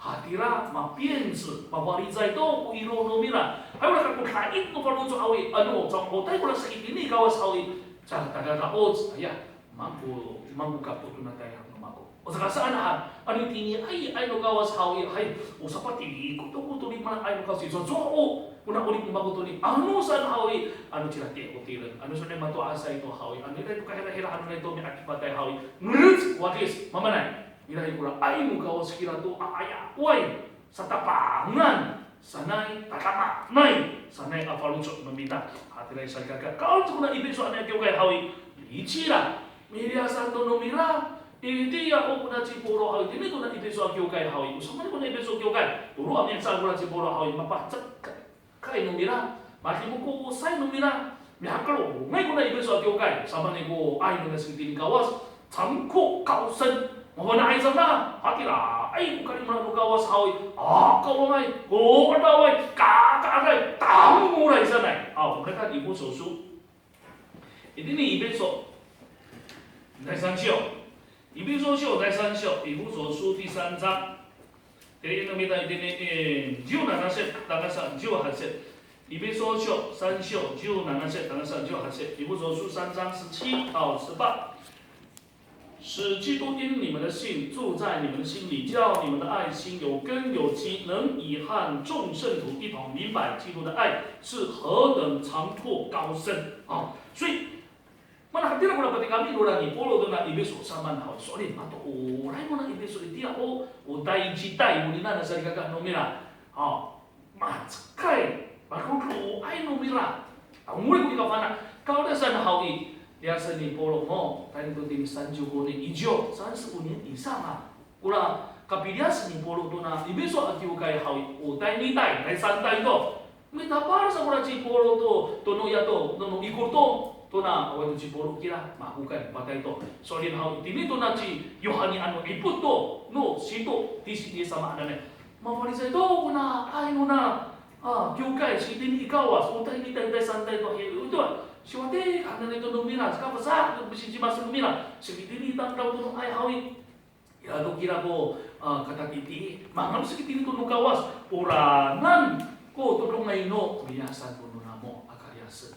Hatira, mapienci, mafalicay to ko iro no mira. Hay, ora kako da'it no faloco' haw i, ano, cangkotay kora saka itini Kawas haw i, caka takaka'oc, aya, mangko, mangko kato to na tayal no mako. O saka saan han, ano itini ay, ay no Kawas haw i, hay, o sapatikor to ko to limelaay no Kawas i, cowacowa o, kona 'orip no mako to ni, ano saan haw i, ano cira tiya ko tireng, ano saan mato'asay to haw i, ano ira to kahirahira, ano ira to mi'akipatay haw i, ngerec, wadis, mamaanay. Ira i kora ay no Kawas kira to a ayaway, satapangan sanay, tadamaanay sanay a faloco' no mita. Hatira i salikaka, kaon to kona Episo hananay a kiwkay haw i, licila miliyasan to no mira. Itiya ho kona ci Pawlo haw i, itini to na Episo a kiwkay haw i, o samaan kona Episo kiwkay, tolo a mihecaan kora ci Pawlo haw i, mapacek kay no mira, madimokosay no mira, mihakelongay kona Episo a kiwkay, samaan ko ay nona saka itini Kawas, 长阔高深, mafana'ay saan, hatiraay ko kalimela no Kawas haw i, a, kawangay, o adaway, kakaaday, tangoray sanay. A, o mira, 以弗所书 Itini Episo, 第三章。Episo 第三章, 以弗所书第三章。Tayni no mita itini, eh, 十七節, tangasa 十八節. Episo 三章, 十七節, tangasa 十八节. 以弗所书三章十七到十八。 使基督因你们的信住在你们的心里，叫你们的爱心有根有基，能与和众圣徒一同明白基督的爱是何等长阔高深。啊，所以, mana hatira ko na patikami nora ni Pawlo to na Episo saman haw, so'elin matooray nona Episo itiya o, o taycitay, o nina na salikaka no mira. 啊, Macekay, marodoay no mira. A, ngoli ko nikafana', kawdasan haw i, liyasen ni Pawlo ho, tayni to tini 三十五年以上, 三十五年以上 a. Kora kapiliyas ni Pawlo to na Episo a kiwkay haw i, o tayni tay, tay san tay to. Mitapal sa kora ci Pawlo to, to no ya to, to no ikor to, to na awaay to ci Pawlo kira, makokan, patay to. So'elin haw i, tini to na ci Yohani ano ipot to, no sito, tisi ni sama hananay. Mafalicay to kona ay nona, a, kiwkay, saka itini i Kawas, o tayni tay, tay san tay to, hi, to, siwati hananay to no mira, saka pasa, to pisisimas no mira, saka itini tamdaw to no ay haw i. Ira to kira ko, a, katatiti, mangal saka itini to no Kawas, oranan ko todongay no liyasan to no namo a kaliyasen.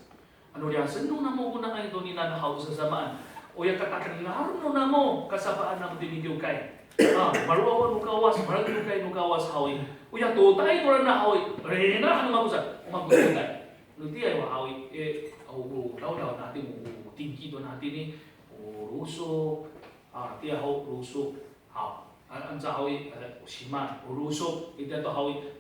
Ano liyasen no namo kona ay to nina haw i, sasamaan, oya katadengal no namo kasapaan namo tini kiwkay. A, malowawa no Kawas, malakiwkay no Kawas haw i. Oya totay to nina haw i, rena han no mako sa, o mako totay. No tiya haw i, e, aw ko dawdaw nati, o tingki to nati ni, o rosok, a, tiya haw rosok. Haw, a, anca haw i, e, o siman, o rosok, itiya to haw i.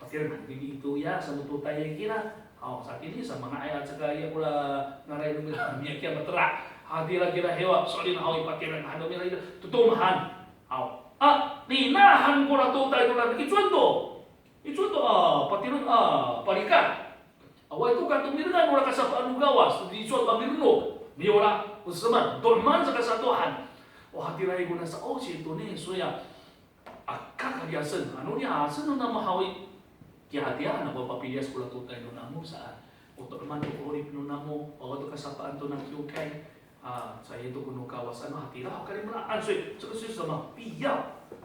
Patireng han tini ito ya, sa no totay kira. Haw, sa tini sa manga'ay a caka ya kora ngaray no mira, miya kiya matera'. Hatira kira hiwa, so'elin haw i, patireng han no mira ira, totomahan. Haw. A, nina han kora totay kora, icowato. Icowato, a, patireng, a, palikat. Awaay to ka tomirengan nora kasapaan no Kawas, icowato a mirenok. Miyola, o seman, to'eman sa kasatohan. O hatira i kona sa, o, sito ni, soya. Aka kaliyasen, ano liyasen no namo haw i, kiya tiya, na ko papiliyas kora totay no namo saan. O to'eman to 'orip no namo, awa to kasapaan to na kiwkay. A, caay to ko no Kawas ano hatira haw kalimelaan. 所以这个是什么？必要。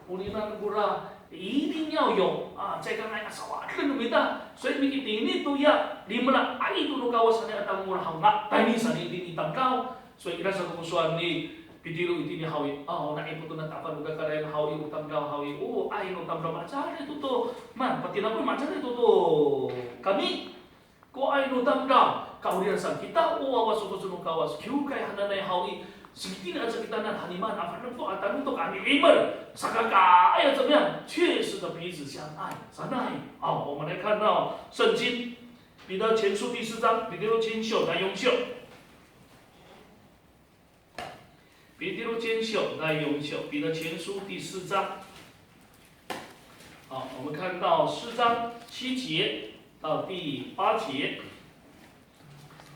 O nina kora, 一定要有, a, caay ka nga'ay a sawaden no mita. 所以 mikitini to ya, limelaay to no Kawas hananay a tamdaw haw, nga tayni sa itini tamdaw. 所以 ira sa ko sowal ni Pitiro itini haw i, a, o na'ipot to na tafal no kakarayan haw i, o tamdaw haw i, o, ay no tamdaw, macaray to to, man, patinako macaray to to kami. Ko ay no tamdaw, kahoriyan sa kita, o wawa sofoc no Kawas, kiwkay hananay haw i, saka itini aca kitanan haniman a fanefo a tanotok a mi'imer, sakakaay a 怎么样, 切实的彼此相爱, sanay. 好，我们来看到圣经彼得前书第四章，彼得前书第四章。 Pitiro censyo, 第四章。好，我们看到四章七节到第八节。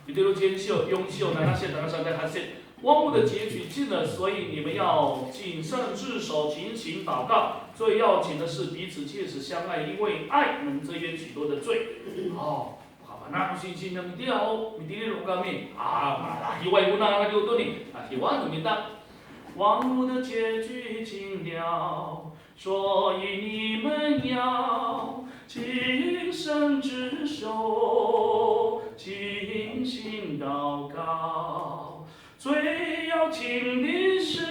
Pitolo ci Yonsiw, Yonsiw, nanasiw, nanasiw, nanasiw. 万物的结局近了，所以你们要谨慎自守，警醒祷告。最要紧的是彼此切实相爱，因为爱能遮掩许多的罪。哦，好吧，那不信心能掉，你第六个命啊，那另外一个那就对你啊，另外一个命的。万物的结局近了，所以你们要谨慎自守，警醒祷告。最要紧的是，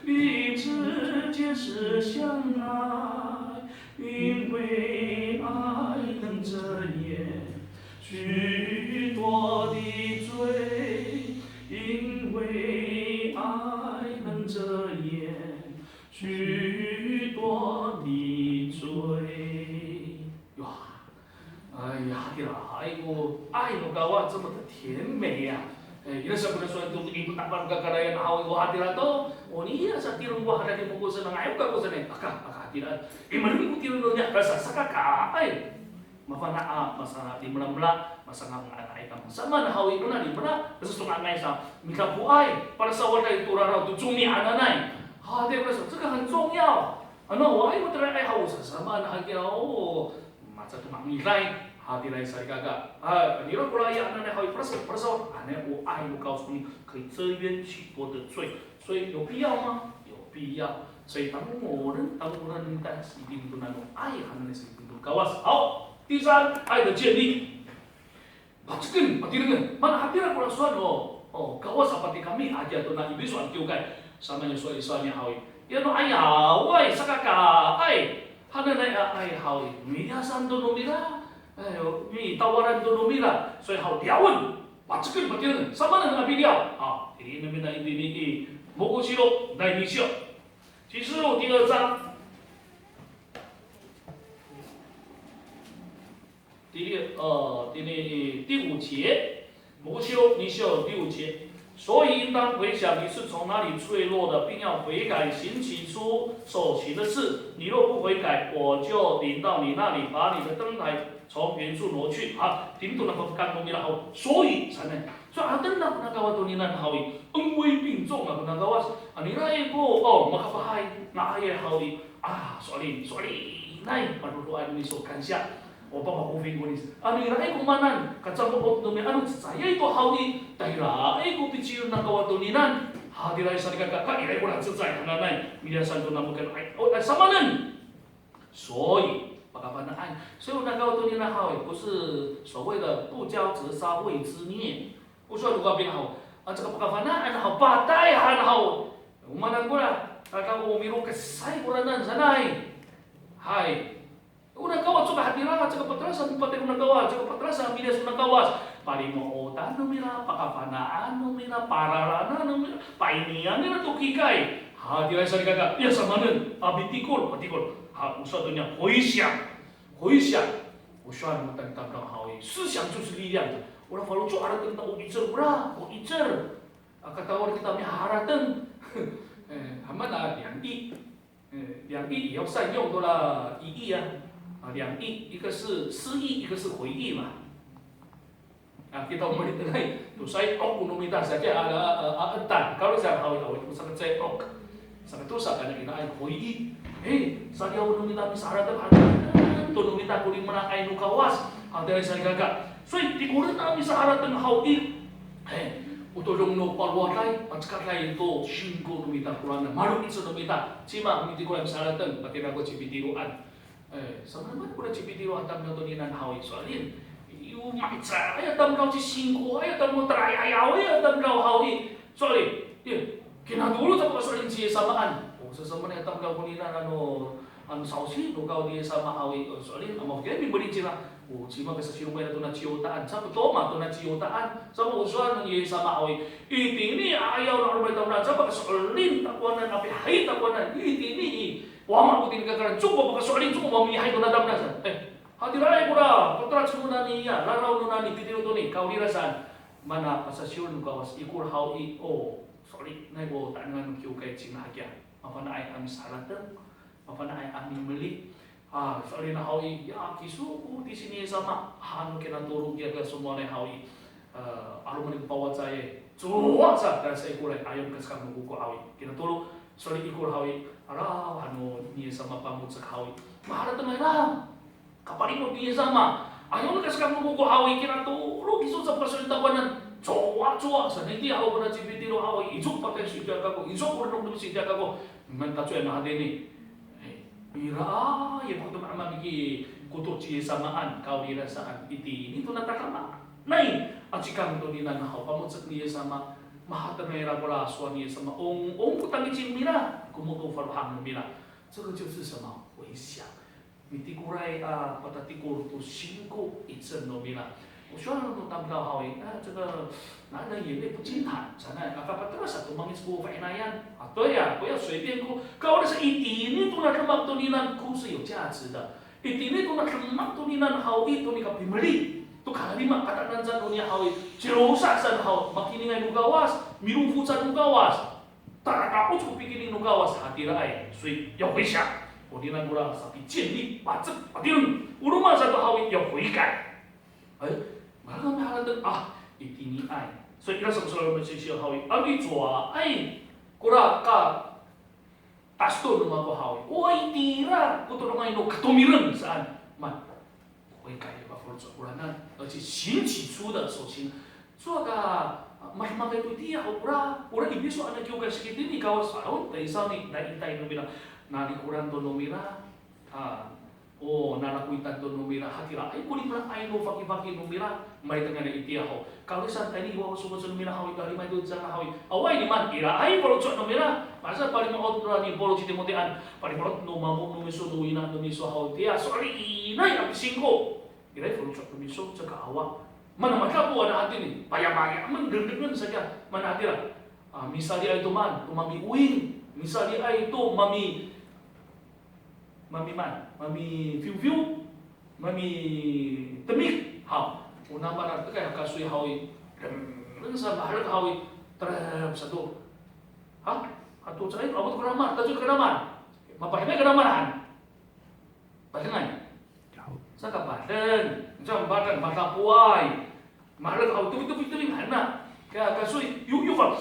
彼此切实相爱，因为爱能遮掩许多的罪，因为爱能遮掩许多的罪。哇！ 哎呀，hatira, ay ko, ay no Kawas 这么的甜美呀。哎，ira sa ko na sowal to, i ko tapang kakarayan haw i, o hatira to, o niya sa tireng ko hananay, moko' sanay, ay ko kako sanay, aka, aka hatira. I, manengneng ko tireng no niya, kasa sakakaay. Mafana' a, masanga limelamela, masanga nga'ay ka, samaan haw i, o na limela, kasa so nga'ay sa, mikapoay, para sa waday to raraw to comi hananay. Hatira sa, 这个很重要。Ano, ay, o tiraay haw, sasamaan hakiya, o. Maca to mangiday, hatiraay salikaka. A, nira ko raya hananay haw i, para sa, para sa, anay o ay no Kawas koni, 可以遮掩许多的罪。所以有必要吗？有必要。所以 tamoren, tamoren no mita sipinto nano ay hananay sipinto Kawas. 好，第三，爱的建立。Paceken, patirengen, mana hatira ko sowal no, o, Kawas a pati kami, a, tiya to na Ipiso a kiwkay, samaan i sowal, sowal niya haw i. Iya no ay, awaay, sakakaay hananay a ay haw i, miliyasan to no mira, ayo, mitawalan to no mira, 所以 haw liyawen, paceken, patirengen, samaanen a piliyaw. A, itini no mita itini i Mokosiro, 第二章。启示录第二章。第六，呃，第六，第五节。 Mokosiro 二章第五节。所以应当回想你是从哪里坠落的，并要悔改，行起初所行的事。你若不悔改，我就临到你那里，把你的灯台从原处挪去。A, tini to na pafekal no mira haw. 所以 sanay. 所以 a, tona ko na Kawas tonini haw i, 恩威并重 a ko na Kawas. A, nira i ko, o, makapahay, nga'ay haw i. A, sowal, sowal, nai, padodoay no miso, kansiya. O pamahofing ko ni, ano iraay ko maanan, kacamo'ot no mira ano cecayay to haw i, tahiraay ko piciyon na Kawas tonini. Hatiraay salikaka, ka iraay ko na cecay hananay, miliyasan to namo kan ay, o, ay, samaanen. 所以 pakafana'an. 所以 o na Kawas tonini haw i, 不是所谓的不教则杀，谓之孽。 O sowal to kaping haw, a, caka pakafana'an haw, patay han haw. O maan kora, aka o mirokesay koranan sanay. Hay. O na Kawas, caka hatira, caka patalasa, patay ko na Kawas, caka patalasa, miliyas ko na Kawas. Palimo'otan no mira, pakafana'an no mira, pararanan no mira, painian nira to kikay. Hatiraay salikaka, iya samaanen, a, pitikol, patikol. Ha, o sowal to niya, 回想。 回想，o sowal no mita tamdaw haw i, 思想就是力量。Ora faloco' harateng ta o 'icel kora, o 'icel. A, katawal kita miharateng. E, haman a 两亿. E, 两亿也要善用的啦，一亿啊。A, 两亿，一个是思意，一个是回意嘛。 A, kita o malitengay, tosa i 'ok no mita saca a, a, a, etan. Kalo sa haw i, awa, tosa ka caay 'ok. Saka tosa ka na ina ay 回意. E, saliyaw no mita misaharateng, harateng to no mita ko limonaay no Kawas. Hatiraay salikaka. 所以 tikolen a misaharateng haw i, e, o todong no palowaday, pacekacay to singko no mita koranan, malo'icel no mita. Cima mitikolen a misaharateng, patira ko ci Pitiroan. E, samaanay kora ci Pitiro a tamdaw tonini haw i, sowal i. Yo ma'icay a tamdaw, ci singkoay a tamdaw, tarayayaw a tamdaw haw i, sowal i. Yo, kinatolo sa pakasowal ci Yis samaan. O, sasamaanay a tamdaw konini ano, ano sa'osi no Kawas ci Yis sama haw i, o, sowal i, a, mafokil a mimelicin a. O, cima kasasiromay tona ciyotaan, sa ko toma tona ciyotaan, sa ko sowal ni Yis sama haw i. Itini a 'ayaw no 'alomanay tamdaw, sa pakasowal i takowanan, a pihay takowanan, itini i. Wama ko tini kakarayan, coko pakaso'elin, coko mamihay to na tamdaw sa. E, hatiraay kora, patalacen no nani ya, lalaw no nani, titiro to ni, kawrira saan. Mana pasasiyor no Kawas ikor haw i, o, so'elinay ko tanengan no kiwkay cima hakiya. Mafana'ay a misaharateng, mafana'ay a mimeli. A, so'elin haw i, ya, kiso ko tisi ni Yis sama, hano kinatolo kiya ka somowalay haw i. E, 'aloman ko pawacay, cowa sa, ta saikoray, ayon kaskang no koko haw i. Kinatolo, so'elin ikor haw i, araw, hano ni Yis sama pangocek haw i. Maharatengay ra. Kapalimod ni Yis sama. Ayon kaskang no koko haw i, kinatolo kiso sa pakaso'elin takowanan. Cowa, cowa sa, itiya haw kona ci Pitiro haw i, ico patay so itiya kako, ico ko renok no miso itiya kako. Manta cowa na hatini. E, ira, ya, pakatome'emay ki, koto ci Yis samaan, kawrira saan, itini to na tadamaanay a cikang toninian haw, pangocek ni Yis sama, maharatengay ra kora sowal ni Yis sama, ong, ong ko tangic nira, komo to falohang nira. 这个就是什么？回想。Mitikoray a patatikor to singko 'icel no mira. O sowal no tamdaw haw i, a, 这个男人眼泪不轻弹 sanay, aka pateras sato mangic ko fa'inayan. A, 对呀，不要随便哭。Kawrira sa itini to na demak toninian ko 是有价值的。Itini to na demak toninian haw i, to nika pimeli to kalima, kata'angay sa tonini haw i, cilosa' san haw, makilingaw no Kawas, milofo san no Kawas. Tata'oc ko pikining no Kawas hatiraay, 所以要回想。O nira kora sapicinli, pacek, patireng, o roma sato haw i, 要悔改。E, mala kami harateng, a, itiniay. 所以 ira sa ko sowal no sisiw haw i, a micowaay kora ka tasto no mako haw i, o itira ko todongay no katomireng saan. Ma, 悔改 yo ka faloco' koranan, 而且行起初的手心。Cowa ka, a, mahemakay to itiya haw kora, kora Ipiso a kiwkay saki tini Kawas aw, ta i sawni, ta itay no mira, nani koran to no mira, a, o, nalakowitan to no mira, hatiraay ko limela'ay no fakifaki no mira, maitengay itiya haw. Kawrira sa tayni i wawa sofoc no mira haw i, kalimay to cang haw i. Awaay nimaan, iraay faloco' no mira. Masa palima'ot nora ni Pawlo ci Timotian, palima'ot no mamo no miso no wina no miso haw tiya, so'elinay a pisingko. Iraay faloco' no miso, caka awa. Mana madapo a hatini, payapaya, mendengdengen saca, mana hatira. A, misaliay to maan, to mami'oing, misaliay to mami mamimaan, mamifiwfiw, mamitemik. Haw, o namal a tekay a kasoy haw i, reng, reng sa maherek haw i, terep sato. Ha? Ato caay, awa to kanamal, tacoy kanamal. Mapahenay kanamal han. Pahenay. Saka pahen, sa pahen, madapoay. Maherek haw, topik, topik, topik, han na. Kaya kasoy, yo, yo, fa.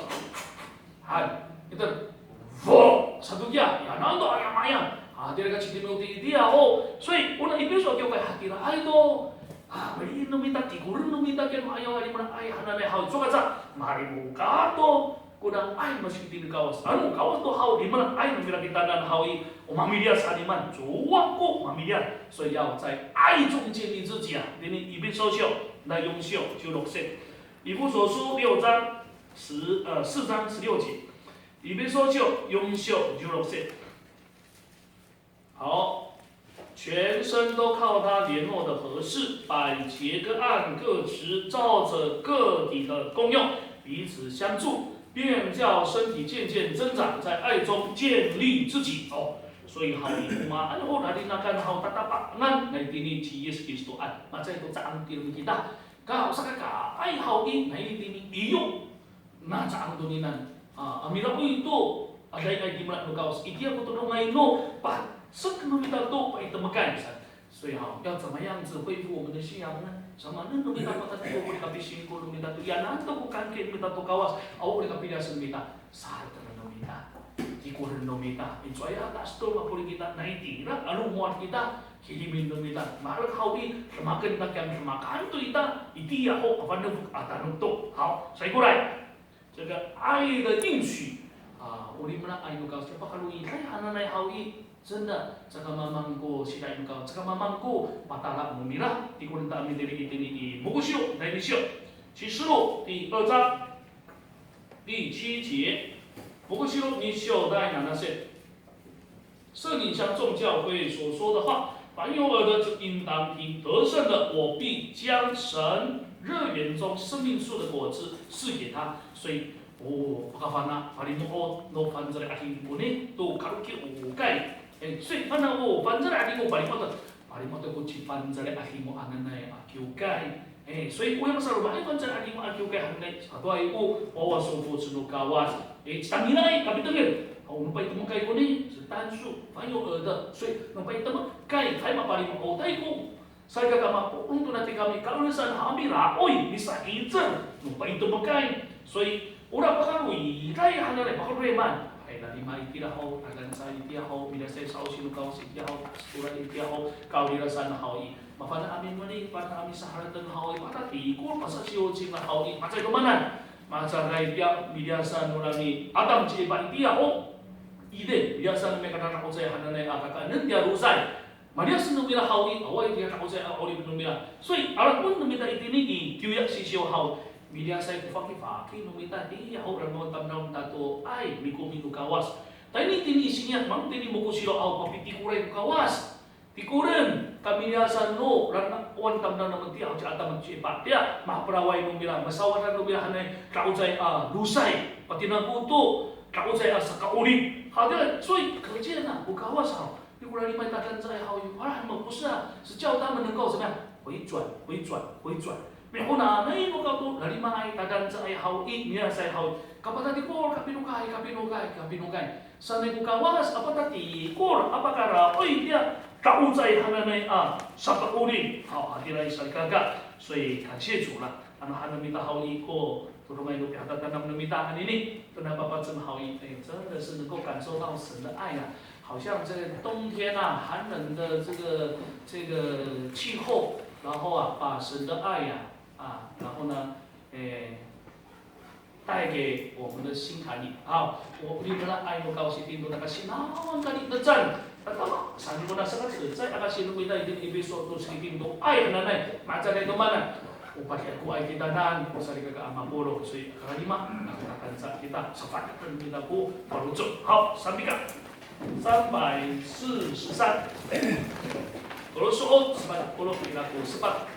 Han, ito, fo, sato kiya, ya, nano, ayam, ayam. A, tira ka ci Timoti itiya ho. 所以 ona Ipiso a kiwkay hatiraay to. A, maliin no mita, tikoren no mita, kiya no ayaw a limela'ay hananay haw. Cowa ka sa, malimokat to. Kona ay masiki tini Kawas. Ano Kawas to haw, limela'ay no mira kitanan haw i, o mamiliyas a nimaan, cowa ko mamiliyas. 所以要在爱中建立自己啊。Tini Ipiso siyo, na yong siyo, ciw rok sit. 以弗所书六章十，呃，四章十六节。以弗所书四章十六节。好，全身都靠他联络的合适，百节各按各职，照着个体的功用彼此相助，便叫身体渐渐增长，在爱中建立自己。哦，所以好，我们 ano ho, lalinakan haw tatapangan, na itini ci Yis Kristoan. Matiya to ca'ang tireng kita. Ka, sakakaay haw i, na itini iyo. Na ca'ang toninian, a, a milaoy to, a, dayday timela no Kawas, itiya ko todongay no, pasek no mita to, paitemekay sa. 所以哈，要怎么样子恢复我们的信仰呢？Samanen no mita patatiko ko nika pisingko no mita to, yanan to ko kangke no mita to Kawas, awa ko nika piliyas no mita, sahetengen no mita, tikoren no mita, i cowa ya, tasto mapoli kita, na itira, ano mowal kita, hilimin no mita, maherek haw i, demaken ta kiya demakan to ita, itiya ho, kafanefek a tanot to. Haw, saikoray. 这个爱的应许，a, o limelaay no Kawas, pakalowiday hananay haw i, 真的, caka mamang ko sidain no Kawas, caka mamang ko patala no mira, tikoren ta a mitili itini i Mokosyo, dai nisyo. 启示录第二章第七节，Mokosyo nisyo dai nanasit. 圣灵向众教会所说的话，凡有耳的就应当听。得胜的，我必将神乐园中生命树的果子赐给他。所以，o, pakafana', palimo'ot no Fangcalay a 'Adingo koni to kalokiwkay. E, 所以 fana' o Fangcalay a 'Adingo palimo'ot, palimo'ot ko ci Fangcalay a 'Adingo hananay a kiwkay. E, 所以 o ya masaloma'ay Fangcalay a 'Adingo a kiwkay hananay, saka to ay o wawa sofoc no Kawas. E, ci Tamilaay kapitengil. O, no paitemekay koni, 是单数, 反义有 er 的, 所以 no paitemekay, kay mapalimo'otay ko salikaka mapolong to na tikami, ka'oresan haw a miraoy, misa'icel, no paitemekay. 所以 ora pakalowiday hananay, pakalowiman. Hay, lalima itiya ho, tadanca itiya ho, miliyasay sa'osi no Kawas itiya ho, satolan itiya ho, kawirasan haw i. Mafana' a mimeli, mafana' a misaharateng haw i, matatikor pasasiwcing haw i, maca i komanan. Maca kay tiya, miliyasan no nani Adam ci Epa itiya ho. Ide, miliyasan no mira kada'ocay hananay a kakaenen tiya losay. Maliyas no mira haw i, awaay tiya da'ocay a 'orip no mira. 所以 alaen no mita itini i, kiwyak sisiw haw. Miliyasay ko fakifaki no mita itiya ho, laloma' tamdaw no mita to ay, mikomi no Kawas. Tayni tini i Sinyak, mangtini mokosilo haw, papitikoray ko Kawas. Tikoren, kamiliyasan no, laloma' tamdaw no mita haw ci Adam ci Epa tiya, mahaperaway no mira, masawadan no mira hanay, da'ocay a losay, patinako to, da'ocay a saka'orip. Haw, 所以可见啊，ko Kawas haw, 如果 lalima i tadanca haw i, 哇，很不是啊，是叫他们能够怎么样？回转，回转，回转。Mihonaanay no Kawas to, lalima i tadanca haw i, miliyasay haw i. Kapatatikor, kapinokay, kapinokay, kapinokay. Sanay ko Kawas a patatikor, a pakaraoy tiya da'ocay hananay a saka'orip. Haw, hatiraay salikaka. 所以感谢主了。Ano han no mita haw i ko todongay no pihatatanam no mita anini, tona papacem haw i, 哎，真的是能够感受到神的爱啊。好像这个冬天啊，寒冷的这个，这个气候，然后啊，把神的爱呀，啊，然后呢，哎，带给我们的心坎里。Haw, o lima ay no Kawas itini to, nakasinawang kami, nacan, tatama, saan ko na sakacecay a kasi'enem ita itini i Episo to, saan itini to ay hananay, macanay to manan. O patiakoay kitanan ko salikaka a mapolong, 所以 kalima, nakatanca kita, sapadaan kita ko faloco'. Haw, saan pika, 三百四十三. Kolose sepat polo' ira ko sepat.